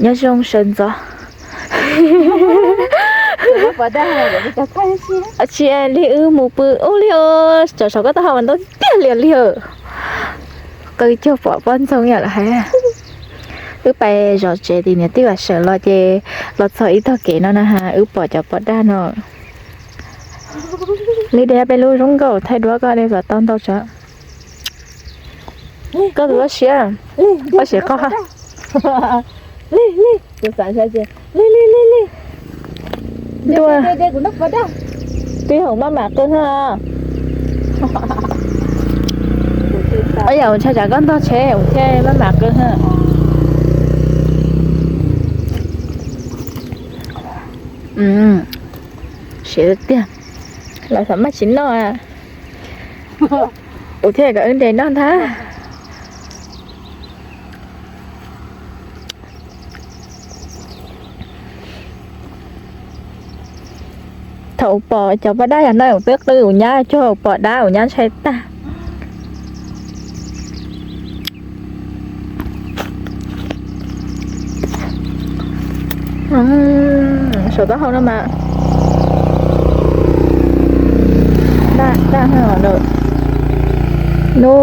Nyob zoo sawv ntxov. Tsis li wb mus pw ub li os, cov saum koj taub hau mas ntau tiag li os li. Qw cuag pom poj ntxoog yam lawm hais. Wb pais zov tsev tim niam tij Vam Sawm los ces los txog ib tog kev no na has wb pom cov pos daj no. Li de peb lub zoo nkauj thaij duab koj de kom tau ntau tsawg. Koj tus koj siab, koj siab koj. Ntuj, twb hoom maj mam qw na. Yam ntshai tsam koj ntog tsheb ua thiaj maj mam qw na. Siav tiag, los xav maj tsis noj. Ua thiaj kom wb nres noj ntag. Thaum pom cov poj dab yam no twb qw ua nyab, tsuas pom dab ua nyab ntshai tag. Saum taub hau no mas daj daj heev lawm. No,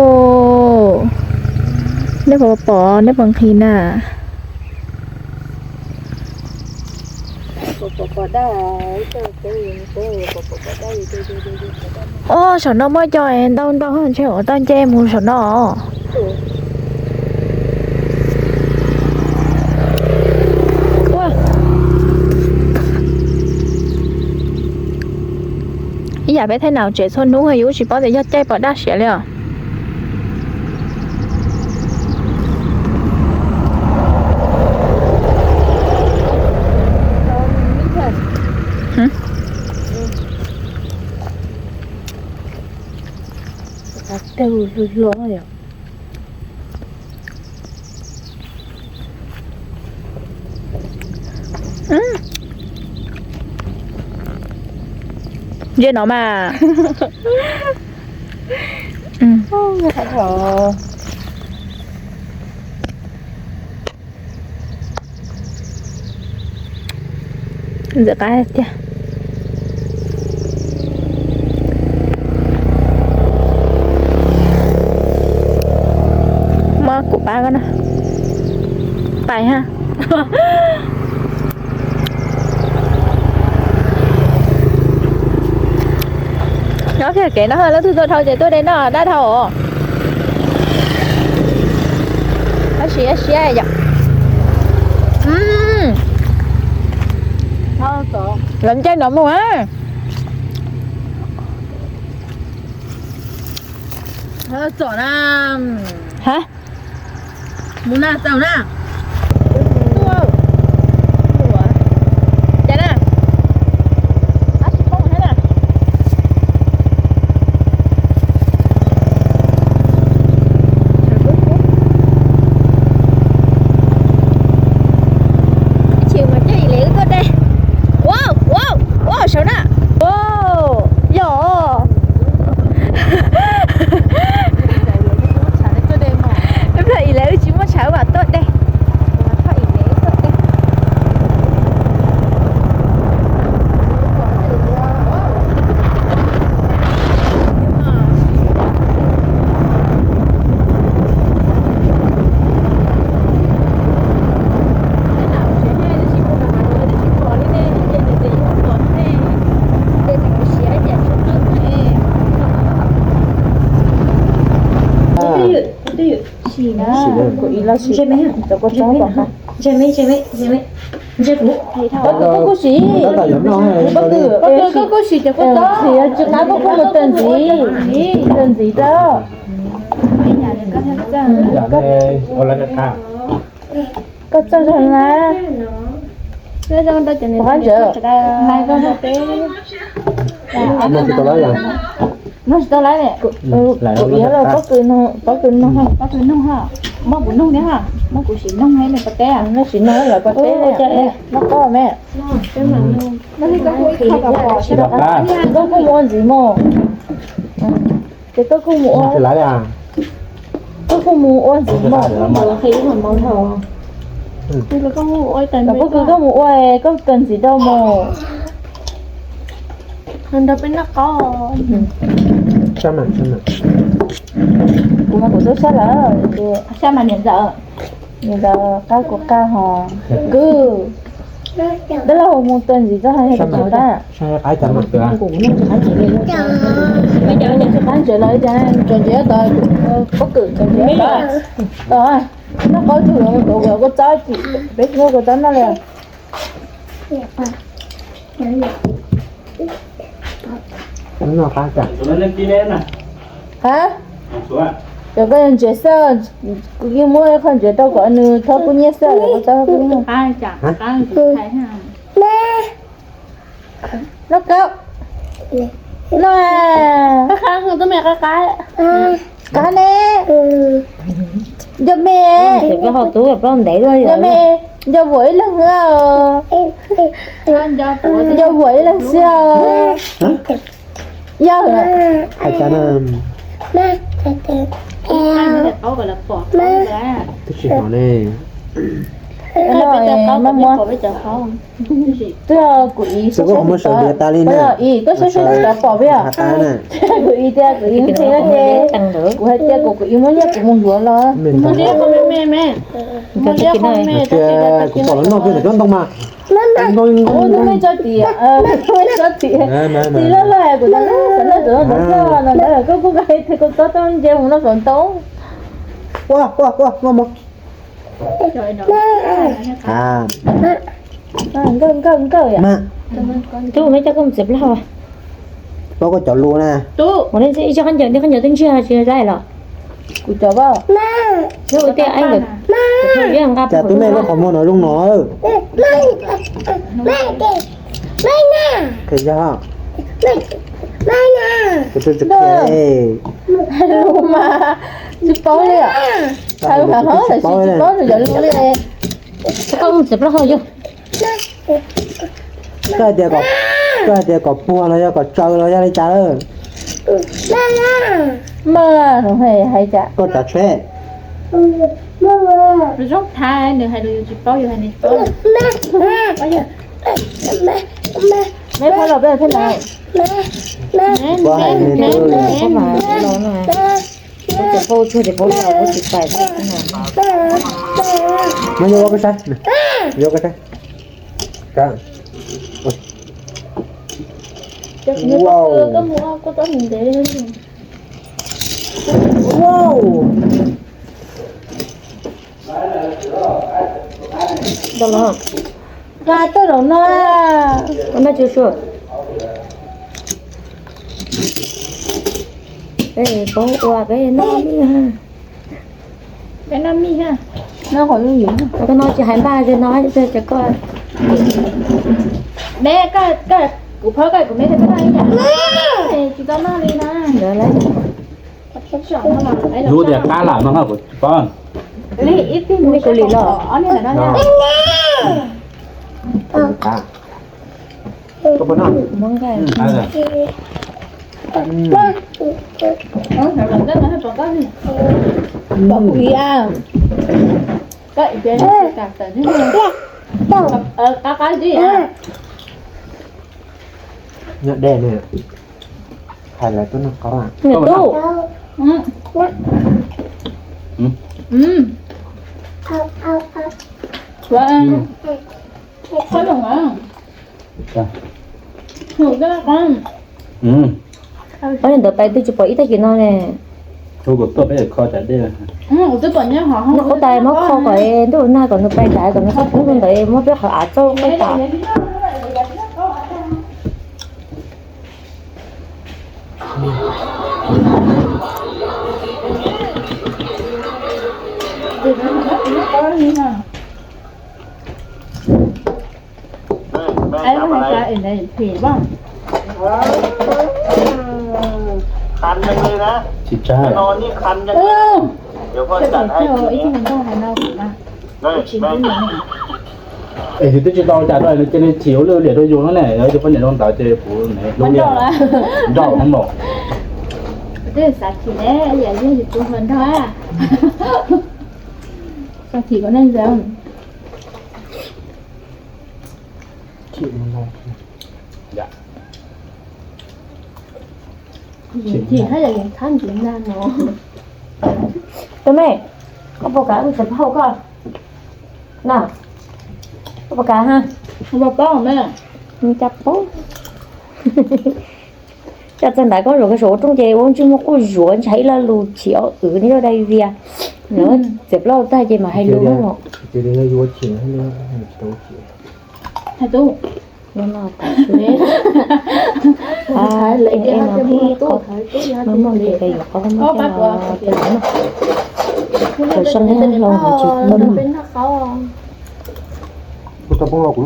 nej puas pom, nej puas nqhis na? Ob, saum no muaj cov ntau ntau ntshe ua tau nce mus saum no. Ib yam peb thaij nam tsev txhua hnub yus tsis paub tias yog caij pom daj siav li os. Ntshe no mas. Ntxim qab tiag. Muab kuv pab koj na. Pais ha. Nyob kiag kev no lawv tus tuaj dhau ces tuaj de noj dab dhau os. Siab siab yom. Lawv caij no mus a. Txom na. Ha? Mus na, txaus na. Cas na? Chim mas coj Ib Lev wb tuaj de. Ua, ua, ua, saum na. Ua, yog. Ib pliag Ib Lev wb tsis muaj tshav wb mam tuaj de. Sim na, kuv ib los sim, cov kua txob pom qab. Ntshe me, ntshe me, ntshe me, ntshe kuv. Pob kws koj kuj sim. Pob kws koj kuj sim cov kua txob. Tsis qab koj kuj mus tawm ntxiv, tawm ntxiv rau. Koj txawj zoo na. Noj tsis tau laib ne. Kuv ib los pob kws noog, pob kws noog, pob kws noog ha. Muab kuv noog thiab ha, muab kuv sim noog thiab me pov teb. Noj sim noog lawv pov teb, noj koj me. Koj kuj mus ua ntxiv mog. Ces koj kuj mus ua, koj kuj mus ua ntxiv mog. Koj mus ua, koj tus ntxiv rau mus. Nrog peb noj qaub. Kuv mas kuv twb sab lawm, sab mas niam ntxawm, niam ntxawm qab kuv qab ho. Kwv, dab laug mus tus ntxiv txog ho yog tus qab. Qab ntsev los cas, ntsev tod, pob kws ntsev tod. Noj qaub tug los mus tuav kuv txob tim peb hnub kuv txob noj li. Ha, cov koj yog ntsev xwb, kuv yeej muab qhov ntsev rau kom nws txhob kub nyiab xwb, kuv txob kub nyiab. Noj qaub, noj, qab ne, nco me, nco me, nco vuam ib leeg xwb, nco vuam ib leeg xwb. Yog, hais cas na, twb tsis hnov ne. Twb kuv ib, xwb kuv muab sawv diav tas li na. Ib, koj saib saib cov pom peb os. Kuv ib tias kuv ib, kuv hais tias kuv kuv ib muab nyiaj kuv mus yuav los. Kuv pom lawv noj peb ntawm cov ntoo mas. Ub, tus me tso tim, tus me tso tim, tim loj loj kuv xav noj, xav noj cov no ntag, koj kuj hais tias kuv txob tau ntses mus noj saum ntoo. Nkauj nkauj nkauj yom. Tub, muab coj koj mus txiav plaub hau. Paub koj cov lus na. Ua ib co khaub ncaws, khaub ncaws twb ntsiag tsis laib los. Kuv cov, kuv tias nqa, cas tub me lub qhov muag no zoo no. Qhia yog, kuv tsis qhia. Lus mas tsis paub li. Tsis paub, tsis paub yog lus li. Koj mus txiav plaub hau yog. Koj hais tias, koj hais tias kom puag los yog kom tsaws los yog li cas lawm? Mas hais cas koj tsav tsheb. Zoo thaij nws hais lus yus tsis paub, yus hais nws tsis paub. Me phob los peb thiab na. Koj hais nws twb los no. Kuv cov phob tshuaj cov phob los kuv tsis pais. No yuav ua koj saib, yuav ua koj saib. Wow. Wow. Nqa tuaj zaum no. Koj noj tsuag tsuag. Peb paub ua peb noj mij ha. Peb noj mij ha. Noj qhov yooj yim. Koj noj tsis hais npaj ces noj ces koj. Me, koj, koj, kuv phob koj kuv me thiaj noj ib yam. Tsis tau noj li na. Lub tias qab lam no kuv tsis paub. Li ib tug kuv lim los. Koj puas noj? Pom kuv ib a. Qab qab zib. Nyob dej ne. Hais lawv tuaj noj qaub. Nyob tub. Qhov ntawd pais twb tsis pom ib tag kis no ne. Noj qaub tas muab kho kom ntuj nag kom nws pais tas kom nws txhob poob rau ntawd muab peb qhov av txauj qab tas. Tsis tsaug. Es twb tsis tau cas rau cia li thim ua lwj liam rau yus no ne, yog tus poj niam rau ntawd ces kuv nrauj no. Xav thim kom nej ntseeg. Tus me, koj puas kam wb txhais phauj koj na? Koj puas kam ha? Coj txog ntawd koj zuam koj saum ua rooj ces ua ntsej muag quj zuav ntshai ib lo lus chim ua wv nyob dai vias. Txiav plaub tag ces mam hais lus. Hais tus, no no,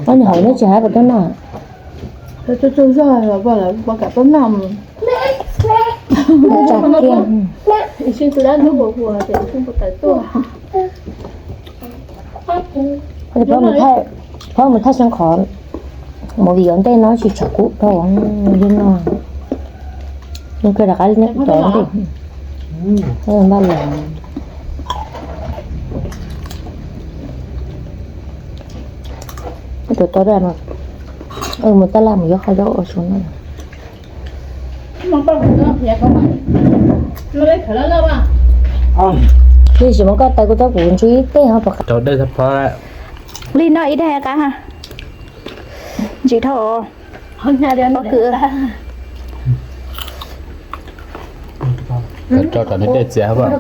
Ob niag hauv neb tsis hais puas tuaj noj? Tsuag zog los puas kam tuaj noj? Tsa kiag. Phob mus thaij xyoo qhov movie ntej no tsis tshua kub dhau, yeej no, yeej kawg rov qab li nej kuv cov ntej. Npaj los tuav tau daj no, mus taj laj mus yuav qhov zaub ua su no. Li sim muab koj taw kuv tab kuv ntsib ib teg ho pom qab. Li no ib daig qab ha. Ntsim dhau. Pob kws. Tso kom nws dej txias. Pab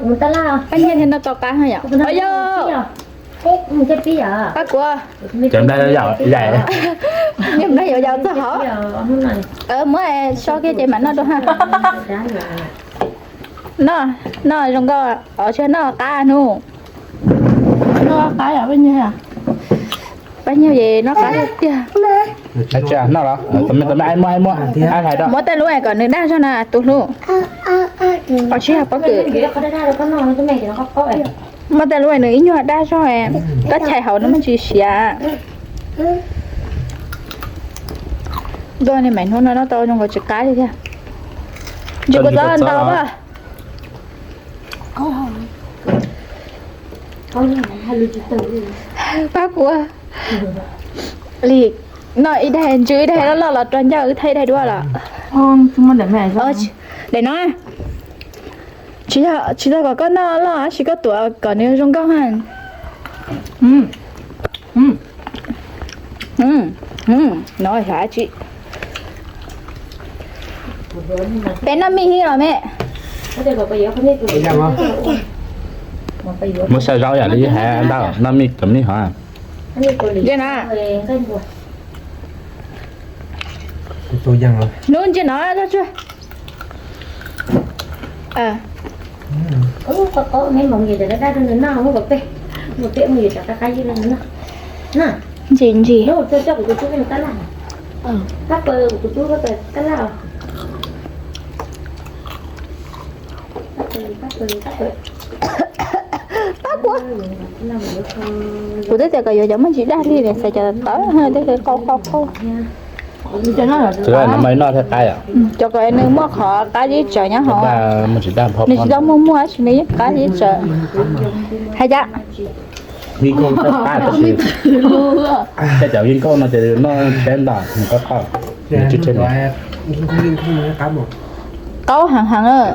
Nyiaj thiaj noj tau qab ha yom. Pab Kuav. Nyiaj nplag yuav yaus txog hauv. Muab so kiag ces mam noj dua ha. Noj, noj zoo nkauj os, tsis noj qab hnub. Noj qab yom, Pab Nyiaj. Pab Nyiaj es noj qab tiag tiag. Muab tej lub kom nws daj zog na tus hlub. Os, tsis yog pob kws. Muab tej lub nws ib nyuag daj zog, koj chais hauv nws mas tsis siav. Dua niag maim hnub no noj tau zoo nkaus tsis qab li thiab. Ntsis kuv txov ntau a. Pab Kuav, li noj ib daig ntsws ib daig loj loj los rau ncauj wb thaij ib daig dua los. Daim no tsis tau kom koj noj loj tab sis koj tuav kom nws zoo nkauj ha. No xyov dab tsi. Peb noj mij hib los me. Muab xyaw zaub yam li hais ntau, noj mij kom mij hov. Li na. Hnub ntsia no tsuag. Ntsis ntsis. Pab Kuav. Kuv twb tias kom yuav cov muaj ntsis daj li ne, xav cov tawv tej qau qau qau. Cov kom nws muaj qhov qab ib tsawv nyob hauv. Nws tsis tau muaj muaj tab sis nws yeej qab ib tsawv. Hais cas? Tej cov vij nkauj no ces noj siab ntau, nws qab qab. Qaub heev heev,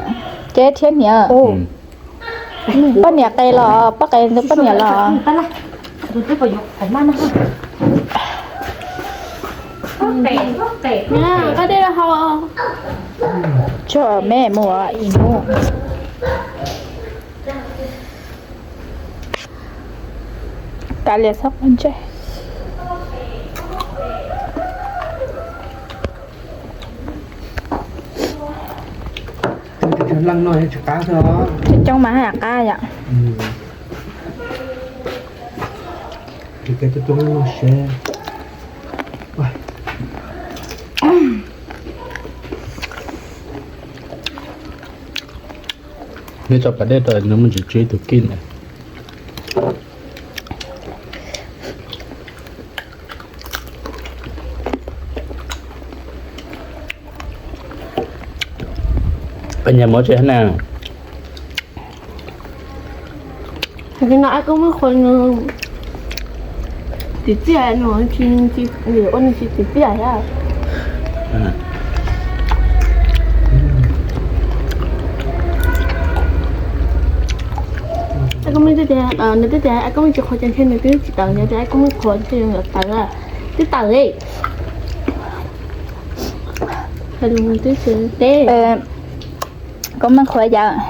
ces thiab niam. Poj niam qe los, poj qe poj niam los. Tso me mus ib hnub. Kav liam xob pov ntsej. Coob mas haj qab yom. Neb tso pas dej rau nws muaj ntsis tsw ib tug kij na. Peb nyuam mov tsis na. Hais tias no ai koj muab qhuas nws. Txiv txiaj no tsis, ua nws tsis txiv txiaj thiab. Koj muaj, nws twb tias koj muaj tsis qhuav ces ntshe nws twb tsis tawm, nws tias koj muaj qhuav ntshe yuav tawm, twb tawm li. Hais lus twb tsis teb. Koj muaj qhuav yam.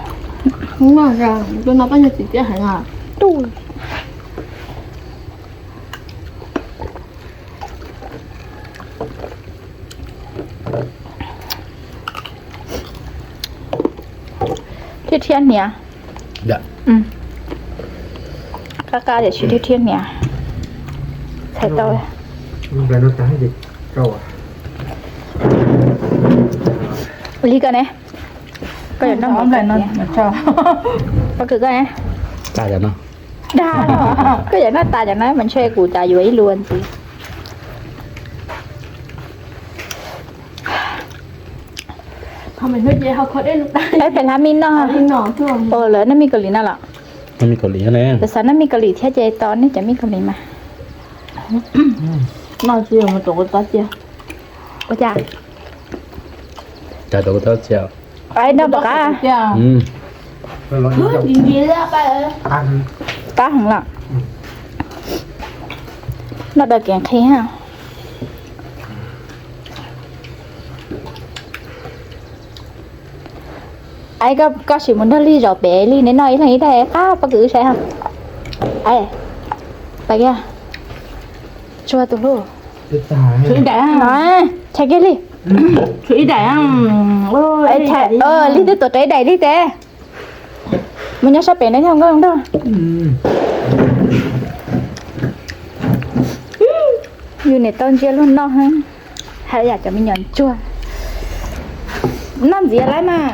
Tus no pab yog txiv txiaj heev os. Thiab thiab hniav. Qab qab tiam sis thiab thiab hniav. Txhais tau. Li koj ne, koj yuav noj nplai no, pob kws koj ne, dag no, koj yuav noj tas cov no mas ntshe kuv cas yuav ib lub ntxiv. Peb pem hlab mij noj, lawv noj mij Kaus Lim no los? Peb xav noj mij Kaus Lim thiab ces tos nej cov mij Kaus Lim mas. Ua cas? Qab heev los. Noj daws kev nqhis ha. Ai, koj sim mus nrog Lig zaum pem Lig, neb noj ib leeg ib daim qab pob kws wb saib ha. Ai, pais kiag. Tsuag tus hlub. Tshuav ib daim, tshais kiag Lig. Tshuav ib daim. Lig twb tuav tshuav ib daim Lig tes. Mus nyob sab pem no thiab nkauj zoo nraug. Yus niam tau ntsia luag noj heev, haj yam cov me nyuam ntsuag. Noj ntxiv lawm mas.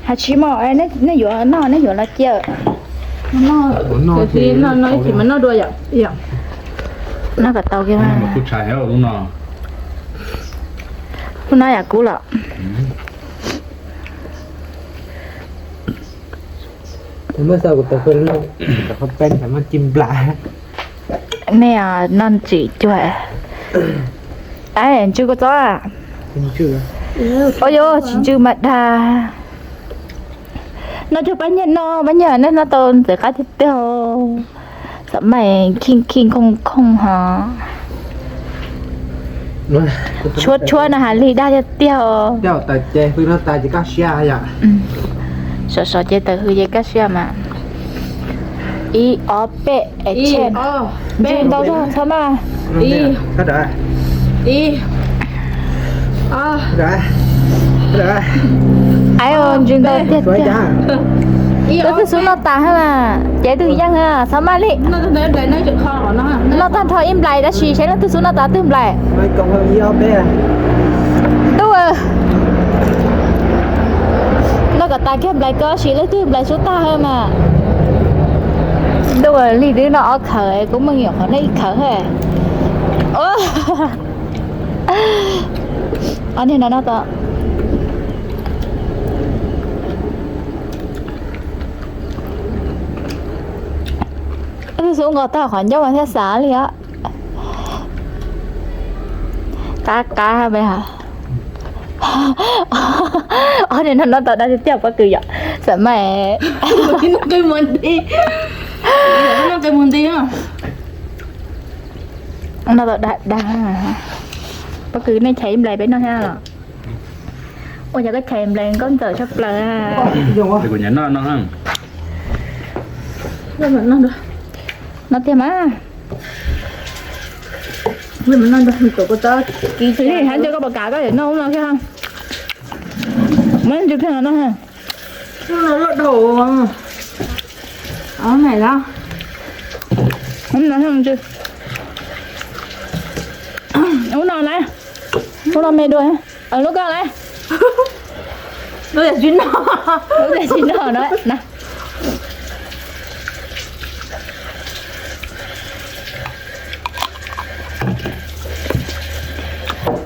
Hais tsis mos, nej yuav noj nej yuav los cia. Noj ib chim mas noj dua yom. Noj kom tau kiag mas. Lub no yam kub los. Nej noj tsis cuag. Ai, ntsw kua txob. Ua yuav tsis ntsw mas dag. Noj cuag pab nyiag noj, pab nyiag nej noj tau ntxim qab tiag tiag. Xam mais khij khij khooj khooj ho. Tshuab tshuab no has lig dag tiag tiag. Sov sov ces tawm hws ces kaj siab mas. Ib ob peb, ntsws ntau zog txhob maj. Ib, ib, ib, ib, ntsws ntau tiag tiag. Leej twg xub noj tas hab mas ces twg yeej, txhob maj li. Noj tag nrho ib nplais tab sis seb leej twg xub noj tas twg nplais. Ntuj, noj kom tas kiag nplais ko sis leej twg nplais xub tag hab mas. Ntuj, Lig twb noj ob khawv, kuv meej nyuam qhuav noj ib khawv hab. Ob niag no noj tau. Xub nkaus tag qhov ncauj mas thiaj xav li os. Qab qab me ha. Ob niag no noj tau dab tiag tiag pob kws yom. Xam mais. Noj qe mus nti, noj qe mus nti. Noj tau dag dag. Pob kws nej chais ib nplais peb noj thiab los? Ua cas koj chais nplais nkauj ntxawm tshaj plaws. Kuv nyiam noj no. Noj tiag mas. Hab nco koj pom kav koj noj ub no kiag. Muab ntsw kiag no noj. Ub no loj dhau. Ub no, ub no na. Ub no me dua. Lub koj na. Lub tsis noj, lub tsis noj no na.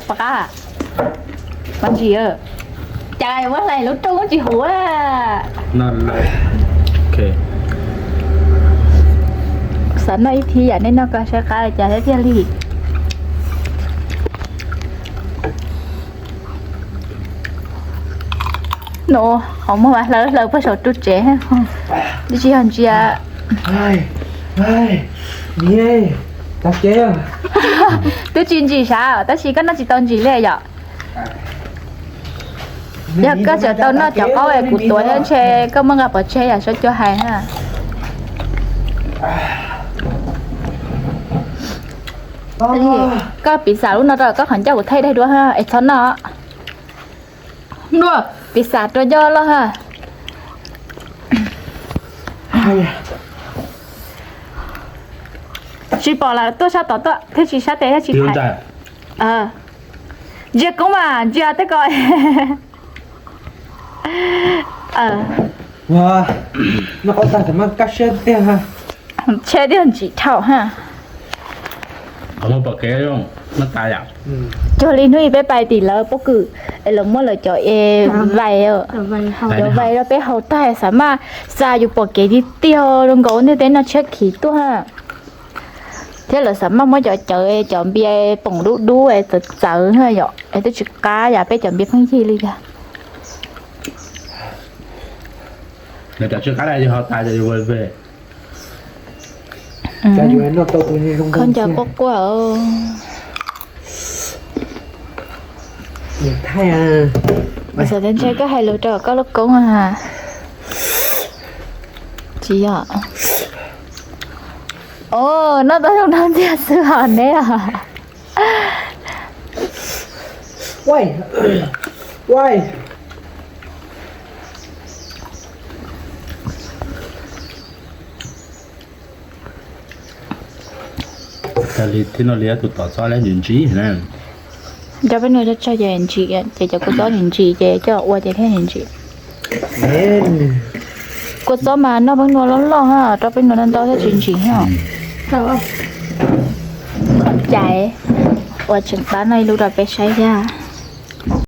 Pom qab, pom ntsis, cas ua hlais lub rooj tsis huv. Xav noj ib thib yam nej noj ko saib qab li cas thiab thiaj li. No, qhov muag mas hlawv hlawv puag saum ru tsev, twb tsis yog ntsia. Twb tsis ntsim sav tab sis koj noj tsis tau ntsim li yom. Yog koj tseem tau noj cov qaub es kuv tuav thiab ntshe koj muab nqa pov tseg yam saib cua hais na. Koj piv xam lub no rau koj qhov ncauj kuv thaij daig dua es txhob noj. Piv xam rau ncauj loj ha. Tsis pom lawm, tuaj sab tod tuaj thiab tsis sab tes thiab tsis phais. Ntsia koob mas ntsia tej ko. Noj qaub tag txawm muaj kaj siab tiag. Tshe twb ntsim dhau ha. Qhov muag pom kev, muab tas yom. Cuag li hnub ib peb pais tim lawv pob kws es lawv muab lawv cov e vais, cov vais rau peb haus tag xav mas xa yus pom kev tiag tiag zoo nkaus ua ntej teb no tshiab khiv tuaj ha. Thiab lawv xav mas muab cov cawv cov npias poom dub dub txawv txawv na yom, es twb tsis qab yam peb cov npias pheej yig li cas. Lawv cov tsis qab yog haus tas ces yus ve. Khaub ncaws quaj quaj. Xav tias ntshe koj hais lus rau koj lub koob a. Tsis yog. Os, noj tau zoo no ntxiag xwb hos neb os. Cas li thiab no li tus tod txob lab ntsim ntsim na. Cov peb nuav coj tsawg ces ntsim, ces cov kua txob ntsim ntsim ces coj ua ces thiaj ntsim. Kua txob mas noj peb nuav loj loj ha, rau peb nuav ntau ntau thiaj tsis ntsim ha. Qhov cai uas tseem qab no ib lub rau peb saib thiab.